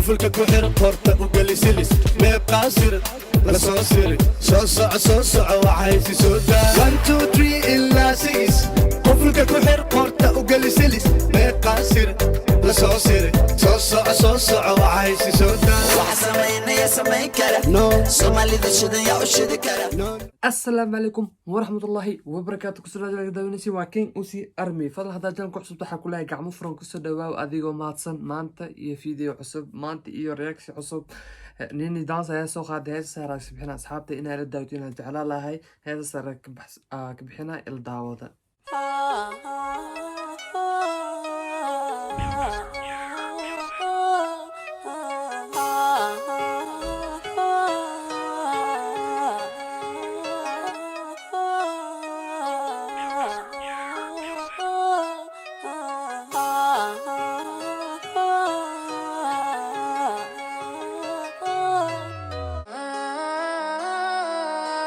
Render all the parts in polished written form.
Qufulka ku xir, qorta u geli silis, meeqaa sir la soo siri? Soo soco, soo soco, waxaysi soo daa. One, two, three ilaa six. Qufulka ku xir, qorta u geli silis, meeqaa sir la soo siri? Soo soco, soo soco, waxaysi soo daa. Waxa samaynaya samayn kara. No. Soomaalida shidan yaa u shidi kara. No. Asalaamu calaykum waraxmatullaahi wabarakaatu. Kusoo dhawaada daawanaysi waa King Usi Army. Fadlan haddaad channel-ka cusub, waxaa ku leeyahay gacmo furan kusoo dhawaaw adigoo mahadsan. Maanta iyo video cusub, maanta iyo reaction cusub. Nini Dance ayaa soo qaaday heesa sare ka bixina. Asxaabta inaa la daawto inaan jeclaan lahay, heesa sare ka bixina, il daawada.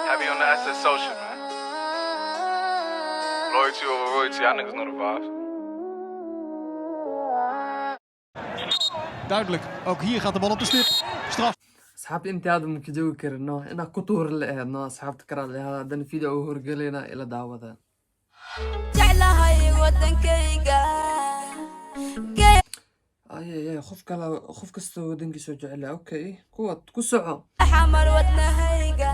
Heavy on the SS social, man. Loyalty over royalty. Y'all niggas know the vibes. Duidelijk, ook hier gaat de bal op de stip. Straf. Asxaabta inta aad ma ka joogi karino inaa ku tuur la eedno. Asxaabta karaa leeyahay, haddana video ugu horgelayna, ila daawada. Jeclahay wadankayga. Ay ay ay, qof kale, qof kasta wadankiisa jecel. Okay, kuwa ku soco. Xamar wadnahayga,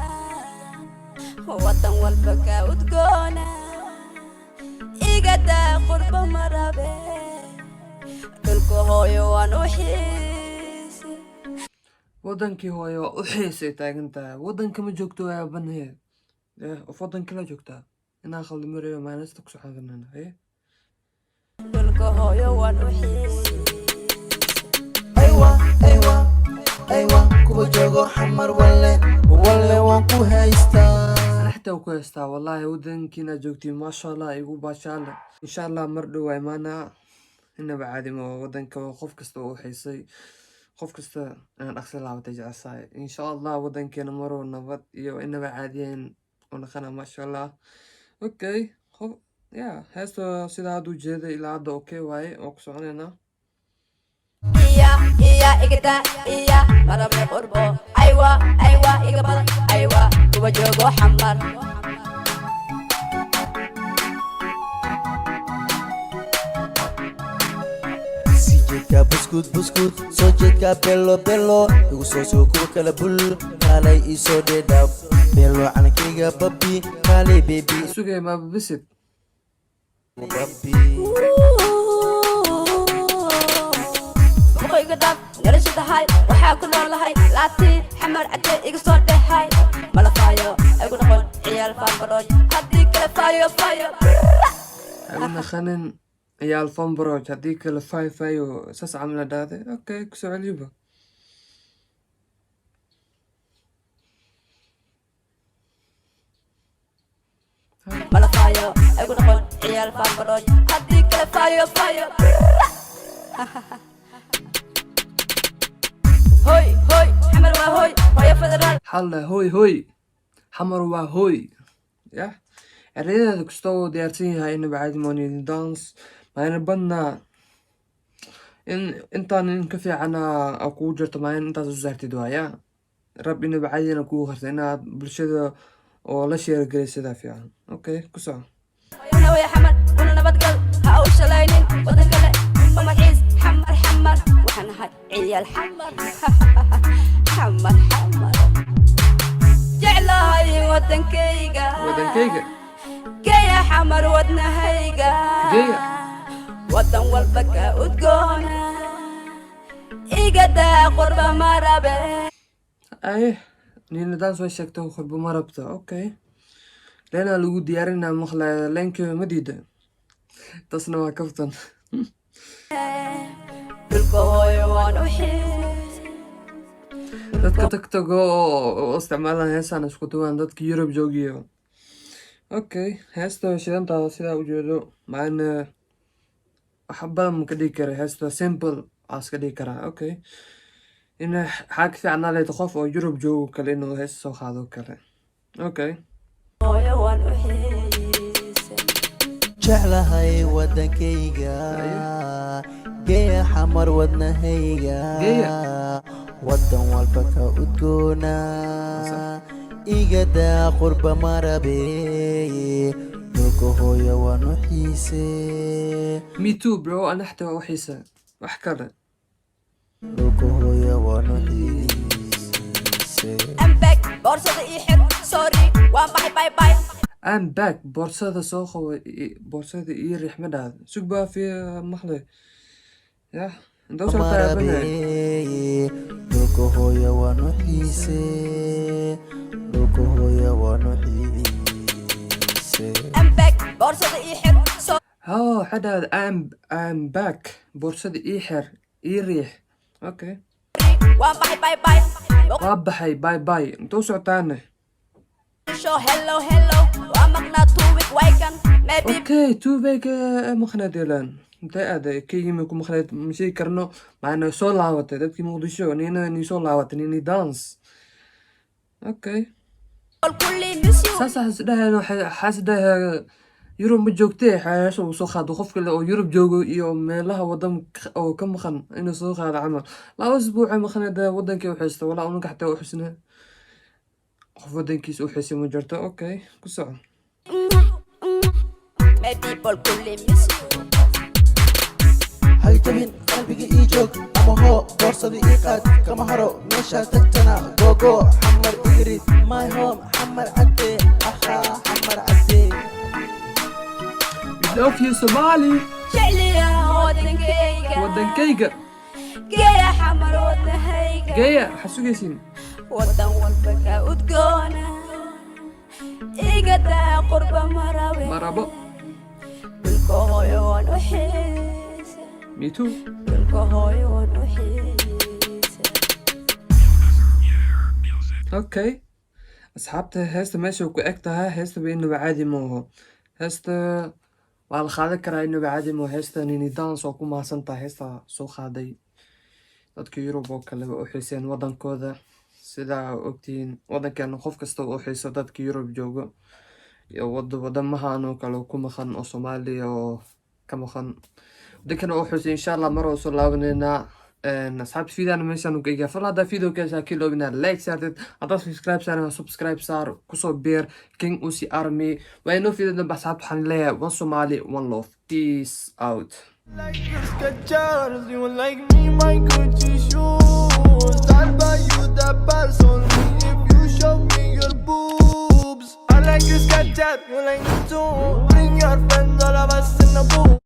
wadan walba ka udgoona. Igadaa qurbo marabe, dhulka hooyo waan u xiise. Wadankii hooyo waa u xiisay taagan tahay. Wadanka ma joogto aabanhe, of wadan kala joogtaa inaa khaldamarayo maalinsta ku socon karnana haye. Dhulka hooyo waan u xiise. Aywa, aywa, aywa, kuwa joogo Xamar, walle walle waan ku haystaa. Ana xitaa ku haystaa wallahi. Wadankiina joogtiin, maasha Allah, igu baashaale. Insha Allah mar dhow waa imaanaa. Inaba caadi ma waa wadanka, waa qof kasta oo u xiisay, qof kasta inaan dhaqsi laabatay jeceshahay. Insha Allah wadankeena maruu nabad iyo inaba caadiyayn u naqana, maasha Allah. Okay, qof ya heesta sidaa hadda ujeeda ilaa hadda okay waaye, waa ku soconaynaa. Iya iya, igada iya marabe qurbo. Aywa, aywa, iga badan. Aywa, kuwa joogo Xamar. Sii jeedka buskud buskud, soo jeedka belo belo, igu soo soo kuwa kala bul, kaalay isoo dhedhaaf belo, calankayga babi, kaalay baby. Sugaya maababisid. Babi. Boqoyga dhaaf nolosha tahay, waxaa ku noolahay laatiin Xamar cadde. Iga soo dhehay mala faayo, ay ku noqon ciyaal faanbarooj haddii kale faayo faayo. Ha u naqanin ciyaal fambaroj haddii kale fay fayo, saas camal dhahday. Okay, kusoo celiba. Mala faayo, ay ku noqon ciyaal faanbarooj haddii kale faayo faayo. Hoy hoy, Xamar waa hoy hooyo federaal. Xalla hoy hoy, Xamar waa hoy. Yah, erayadeeda kastoo uu diyaarsan yahay, inaba caadi moonidin dance maayna badnaa in intaan in ka fiicana aa kugu jirto maalin intaas u saartid waaya rab inaba caadina kugu harta inaad bulshada oo la sheergelay sidaa fiican. Okay, ku soco. Kuna way Xamar, kuna nabadgal, ha u shalaynin wadan kale uma malxiis. Xamar Xamar, waxaan nahay ciyaal Xamar. Xamar Xamar, jeclahay wadankayga. Wadankayga. Geya Xamar wadnahayga. Geya. Wadan walba ka udgoona, igadaa qurba marabe. Aye, Nina Dance way sheegtay qurbo ma rabto. Okay, leenaa lagu diyaarinaa maqlaya, leenkii ma diida, taasna waa kaftan. Dhulka hooyo waan u xiis. Dadka TikTok oo isticmaalaan heesaan isku duwan, dadka Yurub joogiyo. Okay, heesta shidantaada sidaa ujeedo maana wax badan ma ka dhigi kara. Heesta simple aa iska dhigi karaa. Okay, in waxaa ka fiicnaa leed qof oo Yurub joogo kale inuu heesta soo qaado kale. Okay. Hooyo waan u xiisay. Jeclahay wadankayga. Geeya Xamar wadnahayga. Geeya. Wadan walba ka udgoona. Igadaa qurba marabe, dhulka hooya waan u xiise. Me too, bro. Ana xataa waa u xiisa wax kale. Dhulka hooya waan u xiise. I'm back, boorsada ii xir, sorry, waan baxay, bye bye. I'm back, boorsada soo qabo, boorsada ii riix ma dhahda. Sug baa fi maqlay yah inta u socotaa aabanay. Marabe, dhulka hooya waan u xiise, dhulka hooya waan u xiise. I'm back, boorsada ii xir, Haa, waxaa dhahda I'm back, boorsada ii xir, ii riix. Okay. waan baxay, bye bye. Waa baxay, bye bye. Inta u socotaane? Muqdisho, hello hello, waa maqnaa 2 week, waykan maybe. Okay, 2 week maqnayd ilaan intee aaday? Kenya ku maqnayd, ma sheegi karno maana soo laabatay. Dadkii Muqdisho nina nii soo laabatay Nini Dance. Okay. Kulli miss you. Saas waxaa isdhaheen, waxaa isdhahay Yurub ma joogtee, xayaasha uu soo qaado qof kale oo Yurub joogo iyo meelaha wadan oo ka maqan inuu soo qaado camal. 2 isbuuc ay maqnayd, wadankii u xista walaa unaka xataa u xisna. Qof wadankiisa u xisay ma jirto. Okay, ku soco. My people kulli miss you. Hay jabin qalbiga, ii joog ama hoo, boorsada ii qaad, kama haro meeshaa tagtana gogo. Xamar igrid, my home, Xamar Cadde, ahaa, Xamar Cadde. We love you, Somali. Jecliya wadankayga. Wadankayga. Geeya Xamar wadnahayga. Geeya, waxaa sugaysiin. Wadan walba ka udgoona, iga daa qurba marabe. Marabo. Dhulka hooyo waan u xiise. Me too. Dhulka hooyo waan u xiise. Okay asxaabta, heesta meesha ku eg tahay. Heesta ba inaba caadi ma aho. Heesta waa la qaadan karaa, inaba caadi ma aho. Heesta Nini Dance oo ku mahadsan tahay heesta soo qaaday. Dadka Yurub oo kale u xiiseen wadankooda. Sidaa ogtihiin, wadankeena qof kasta u xiiso. Dadka Yurub joogo iyo wadamahan oo kale ku maqan oo Soomaaliya oo ka maqan wadankana u xiisay. Insha Allah mar oo soo laabaneynaa. Asxaabta, fiidana meeshaan u geeyaa. Fal haddaa video ka heshaa, kii loobina like saartid, haddaad subscribe saaran, subscribe saar, kusoo beer King Usi Army. Waa inoo fiida dambe asxaabta. Waxaan leeyahay one Somali, one love, peace out. Like your Skechers, you like me, my Gucci shoes. I'll buy you the purse only if you show me your boobs. I like your Skechers, you like me too. Bring your friends, all of us in the booth.